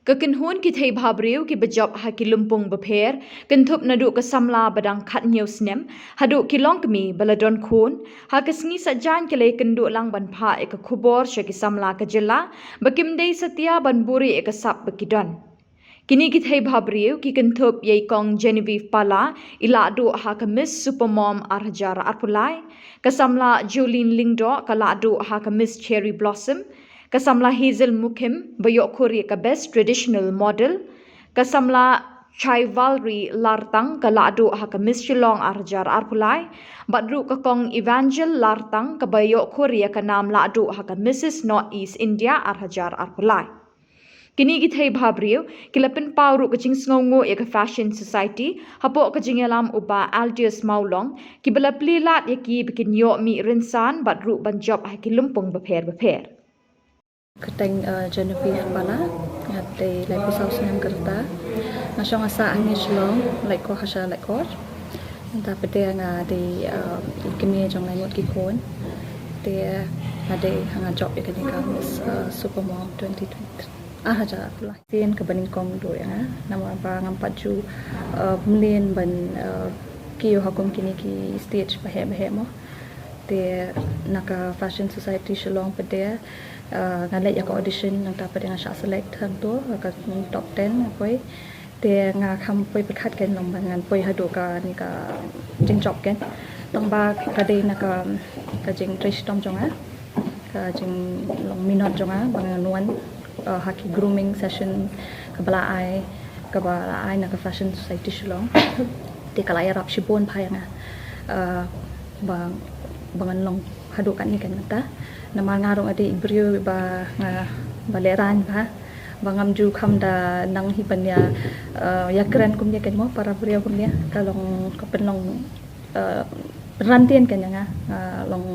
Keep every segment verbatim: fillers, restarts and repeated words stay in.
Ka kynhun ki thei bhabriew ki bajop ha ki lympung bapher, kynthup naduh ka samla ba dang khathynñiew snem haduh ki longkmie ba la don khun, ha ka sngi Saitjaiñ ki la ïakynduh lang ban phah ïa ka khubor sha ki samla ka jylla ba kim dei satia ban buhrieh ïa ka sap ba ki don. Kine ki thei bhabriew ki kynthup ïa i Kong Genevieve Pala, i lahduh ha ka Miss Supermom ar hajar arphew lai, ka samla Jolene Lyngdoh, ka lahduh ha ka Miss Cherry Blossom, ka samla Hazel Mukhim, ba ïoh khur ïa ka Best Traditional Model, ka samla Chaivalry Lartang, ka lahduh ha ka Miss Shillong ar hajar arphew lai, bad ruh ka Kong Evangel Lartang, kaba ïoh khur ïa ka nam lahduh ha ka Missus North East India ar hajar arphew lai. Kine ki thei bhabriew ki la pynpaw ruh ka jingsngewnguh ïa ka Fashion Society hapoh ka jingïalam u Bah Aldius Mawlong, kiba la plie lad ïa ki ba kin ïoh mih rynsan bad ruh ban jop ha ki lympung bapher bapher. Kyrteng, uh, Genevieve Pala, nga dei laiphew saw snem ka rta. Nga shong nga sah hangne Shillong, Laitkor, ha sha Laitkor. Nangta pat de nga dei, uh, i kmie jong lai ngut ki khun. Te nga dei ha nga jop ïa kane ka Miss, uh, Supermom twenty twenty-three. Ah, hajar arphew lai. Sien kaba nyngkong duh ïa nga, namar ba ngam pat ju, uh, mlien ban, uh, kiew ha kum kine ki stage baheh baheh mo. Te na ka Fashion Society Shillong pat de, uh, nga leit ïa ka audition, nangta pat de nga shah select hangto ha ka top ten nga poi. Te nga kham poi pyrkhat kein long ban ngan poi haduh kane ka jingjop kein. Tang ba ka dei na ka, ka jingtrei shitom jong nga, ka jinglong minot jong nga ba ngan wan, uh, ha ki grooming session kaba la ai, kaba la ai na ka Fashion Society Shillong. Te ka la ïarap shibun bha ïa nga, uh, ba, ba ngan long haduh katne kein mynta. Namar nga ruh nga dei i briew ba nga, ba lehraiñ bha, ba ngam ju kham da nang hi ban ïa, uh, ïakren kumne kein mo, para briew kumne, ka long, ka pynlong, uh, pynrantien kein ïa nga, uh, long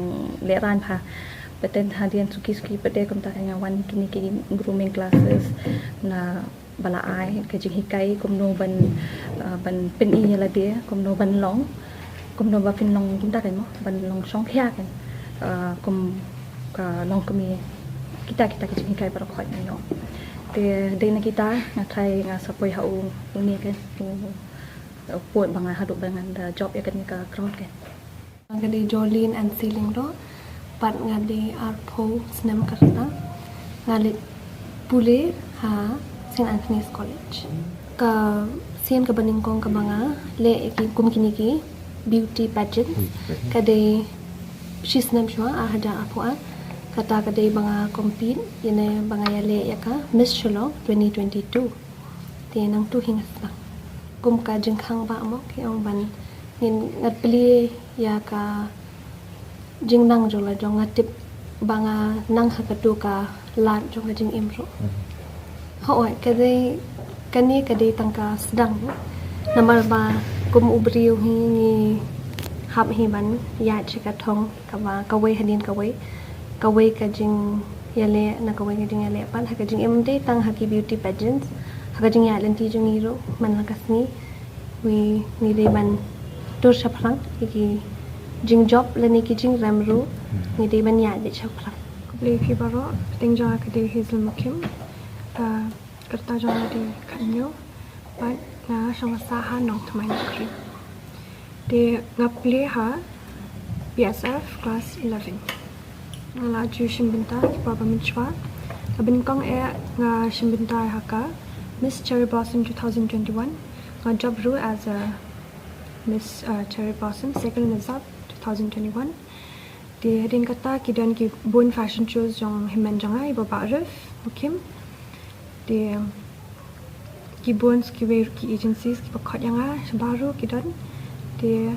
lehraiñ bha. Bad hadien suki suki pat de kumta kein nga wan kine ki grooming classes na ba la ai ka jinghikai kumno ban, uh, ban pyni ïa lade, kumno ban long, kumno ba phin long kumta kein mo, ban long shongkhia kein, uh, kum ka longkmie, kita kita ki jinghikai baroh khoit ngi ïoh. Te dei na kita nga trai nga sa poi ha u, une kein, u, u pud ba nga haduh ba ngan da jop ïa kane ka ground kein. Nga dei Jolene Ansi Lyngdoh, bad nga dei arphew snem ka rta. Nga leit pule ha Saint Anthony's College. Ka sien kaba nyngkong kaba nga leh ïa ki kum kine ki beauty pageant ka dei shi snem shuwa, ar hajar arphew ar. Kata ka dei ba nga compete ïa ne ba nga ïaleh ïa ka Miss Shillong twenty twenty-two. Te nangtu hi nga sdang. Kum ka jingkhang ba mo ki ong ban ngin ngat plie ïa ka jingnang jong la jong, nga tip ba nga nang ha katu ka lad jong ka jingim ruh. Hooid, ka dei, kane ka dei tang ka sdang. Namar ba kum u briew hi ngi hap hi ban ïaid sha ka thong kaba kawei hadien kawei, kawei ka jingïaleh na kawei ka jingïaleh pat ha ka jingim, ym dei tang ha ki beauty pageants, ha ka jingïaid lynti jong ngi ruh man la ka sngi. Wi, ngi dei ban tur shaphrang ïa ki jingjop lane ki jingrem ruh, ngi dei ban ïaid beit shaphrang. Khublei phi baroh, kyrteng jong nga ka dei Hazel Mukhim, ka rta jong nga dei khathynñiew, bad nga shong nga sah ha Nongthymmai Nongkhriem. Te nga plie ha B S F class eleven. Nga la ju shim bynta ki por ba mynshuwa. Kaba nyngkong eh nga shim bynta ha ka Miss Cherry Blossom two thousand twenty-one. Nga jop ruh as a Miss, uh, Cherry Blossom, second runners up two thousand twenty-one. Te hadien kata ki don ki bun fashion shows jong hynmen jong nga, i Bah Arif Mukhim. Te ki bun kiwei ki agencies kiba khot ïa nga shabar ruh ki don. Te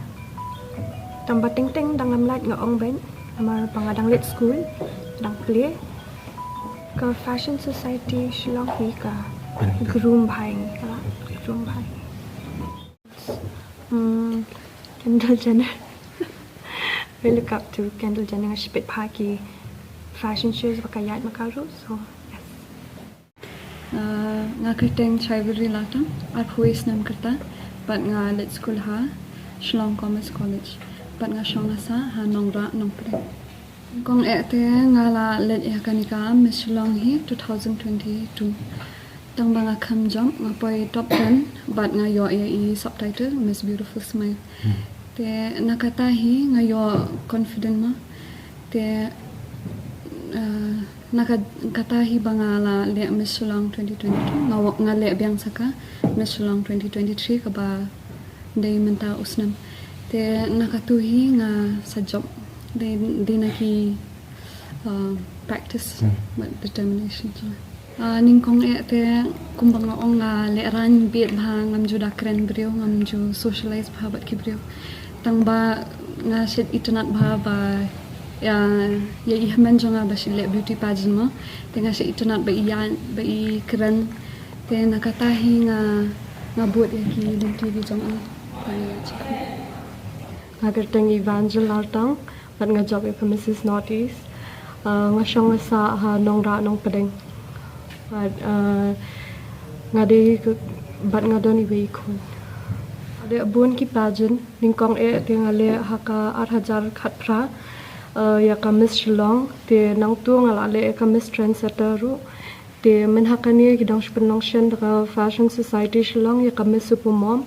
tang ba teng teng dang ngam lait nga ong beit, namar ba nga dang leit skul, dang plie. Ka Fashion Society Shillong hi ka groom bha ïa ngi, ka la groom bha ïa ngi. Hmm, Kendall Jenner. We look up to Kendall Jenner, nga sheptieng bha ki fashion shows ba ka ïaid ma ka ruh, so yes. Uh, nga kyrteng Chaivalry Lartang, arphew wei snem ka rta, bad nga leit skul ha Shillong Commerce College, bad nga shong nga sah ha Nongrah Nongpdeng. Kong eh te nga la leit ïa kane ka Miss Shillong hi two thousand twenty-two. Tang ba nga kham jump, nga poi top ten, bad nga ïoh ïa i subtitle Miss Beautiful Smile. Te na kata hi nga ïoh confident ma. Te uh, na ka- kata hi ba nga la leh Miss Shillong twenty twenty-two, nga wa- nga leh biang sa ka Miss Shillong twenty twenty-three kaba dei mynta u snem. Te na katu hi nga sa jump. Dei dei na ki uh, practice bad determination jong nga. Uh, nyngkong eh te kumba nga ong nga lehraiñ bit bha, ngam ju da kren briew, ngam ju socialize bha bad ki briew. Tang ba nga shet itynnad bha ba ïa ïa i hynmen jong nga ba shu leh beauty pageant mo. Te nga shet itynnad ba i ïa ba i kren. Te na kata hi nga nga bud ïa ki lynti ki jong nga. Ba ïa jong nga. Nga kyrteng Evangel Lartang, bad nga jop ïa ka Missus North East. Uh, nga shong nga sah ha Nongrah Nongpdeng. Bad uh, nga dei ka- bad nga don iwei i khun. Nga dei bun ki pageant, nyngkong eh te nga leh ha ka ar hajar khatphra, uh, ïa ka Miss Shillong, te nangtu nga la leh ïa ka Miss Trendsetter ruh. Te mynha kane ki dang shu pynlong shen da ka Fashion Society Shillong ïa ka Miss Supermom.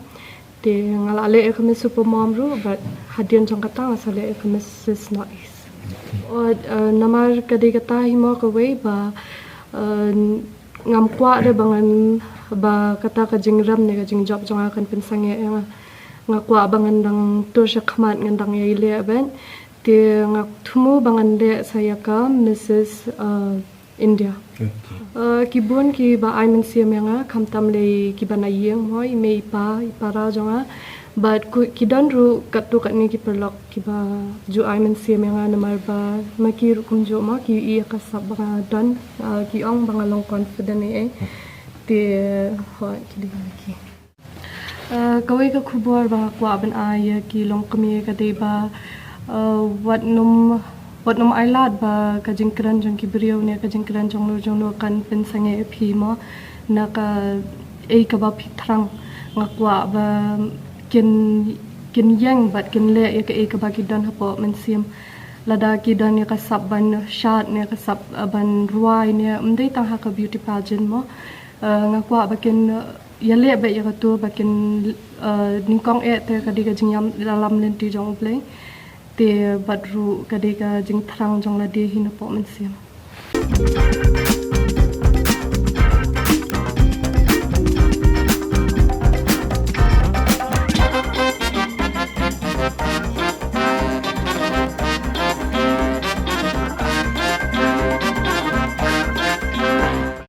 Te nga la leh ïa ka Miss Supermom ruh, bad hadien jong kata nga sa leh ïa ka Missus North East. Ot, uh, namar ka dei kata hi mo kawei ba uh, ngam kwah de ba ngan ba kata ka jingrem ne ka jingjop jong nga kan pynsangeh ïa nga. Nga kwah ba ngan dang tur sha khmat, ngan dang ïai leh bad. Te nga thmu ba ngan leh sa ïa ka Missus uh, India. Uh, ki bun kiba ai mynsiem ïa nga, khamtam lei kiba na ïing mo, i mei i pa, i para jong nga. Bad ki don ruh katto katne ki paralok kiba ju ai mynsiem ïa nga namar ba ma ki ruh kumjuh mo, ki ïohi ïa ka sap ba nga don, uh, ki ong ba nga long confident eh. Te hooid, ki dei ma ki. Uh, kawei ka khubor ba nga kwah ban ai ïa ki longkmie ka dei ba uh, wat nym wat nym ailad ba ka jingkren jong ki briew ne ka jingkren jong no jong no kan pynsangeh ïa phi mo, na kaei kaba phi thrang. Nga kwah ba kin kin ïeng bad kin leh ïa kaei kaba ki don hapoh mynsiem. Lada ki don ïa ka sap ban shad ne ka sap uh, ban rwai ne, ym dei tang ha ka beauty pageant mo. Uh, nga kwah ba kin uh, ïaleh beit ïa katu ba kin uh, nyngkong eh te ka dei ka jingïalam lynti jong U Blei. Te bad ruh ka dei ka jingthrang jong lade hi napoh mynsiem.